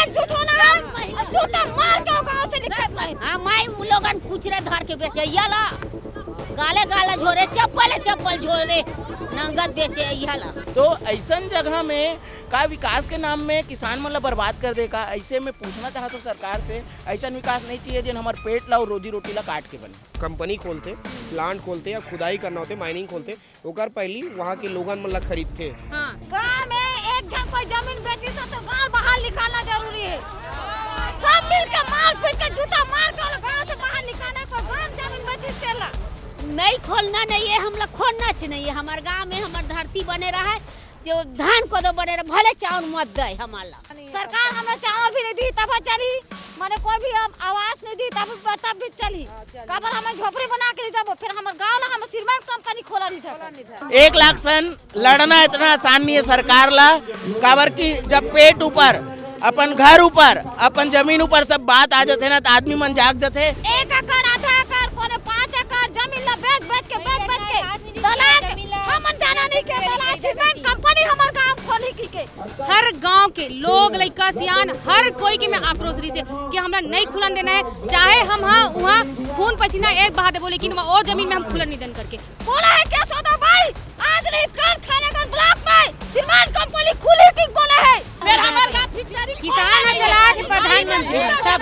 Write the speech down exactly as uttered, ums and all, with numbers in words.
झूठो ना है, और जूता मार के वो गाँव से निकलत नहीं। हाँ, माई लोगन कुचरे धर के बेचे, यला गाले गाला झोरे, चप्पल चप्पल झोरे, नंगत बेचे, यला। तो ऐसन जगह में का विकास के नाम में किसान मन ला बर्बाद कर दे का? ऐसे में पूछना चाहत हो सरकार से, ऐसन विकास नहीं चाहिए जेन हमर पेट ला और रोजी रोटी ला काट के बने। कंपनी खोलथे, प्लांट खोलथे या खुदाई करना होथे, माइनिंग खोलथे, ओकर पहली वहाँ के लोगन मन ला खरीदथे। हाँ। गाँव में एक झन कोई जमीन बेचिस हो तो गाँव बाहर निकालना जरूरी है। सब मिल के मार पीट के जूता मार के ओला गाँव से बाहर निकालना, कोई गाँव जमीन बेचिस तेला। नहीं खोलना नहीं है, हम लोग खोलना चाहिए नहीं है। हमारे गाँव में हमार धरती बने रहा है, जो धान कोदो बने रहे, भले चाउर मत दे हमार ला। सरकार हमें चाउर भी नहीं दी तब चली, माने कोई भी अब आवास नहीं दी तब, तब भी चली। काबर हमें झोपड़ी बना के नहीं जाबो, फिर हमार गाँव ला हम सीमेंट कंपनी खोला नहीं था। एक लाख सन लड़ना इतना आसान नहीं है सरकार ला, काबर कि जब पेट ऊपर, अपन घर ऊपर, अपन जमीन ऊपर सब बात आ जाथे ना, तो आदमी मन जाग जाथे। एक एकड़, आधा एकड़, कोने पाँच एकड़ जमीन ला बेच बेच के, बेच बेच के दलाल के, हमन जाना नहीं के दलाल सीमेंट कंपनी हमार गाँव खोली की के। हर गांव के लोग, लइका, सियान, हर कोई के में आक्रोश रहिसे कि हमरा नहीं खुलन देना है, चाहे हम हा उहाँ खून पसीना एक बहा देबो, लेकिन वहाँ ओ जमीन में हम खुलन नहीं देन करके। बोला है क्या सोदा भाई, आज नहीं कर खाने का ब्लॉक में सीमेंट कंपनी खुली की बोला है। फिर हमार गाँव फिटकरी किसान ह चला के प्रधानमंत्री ह, सब।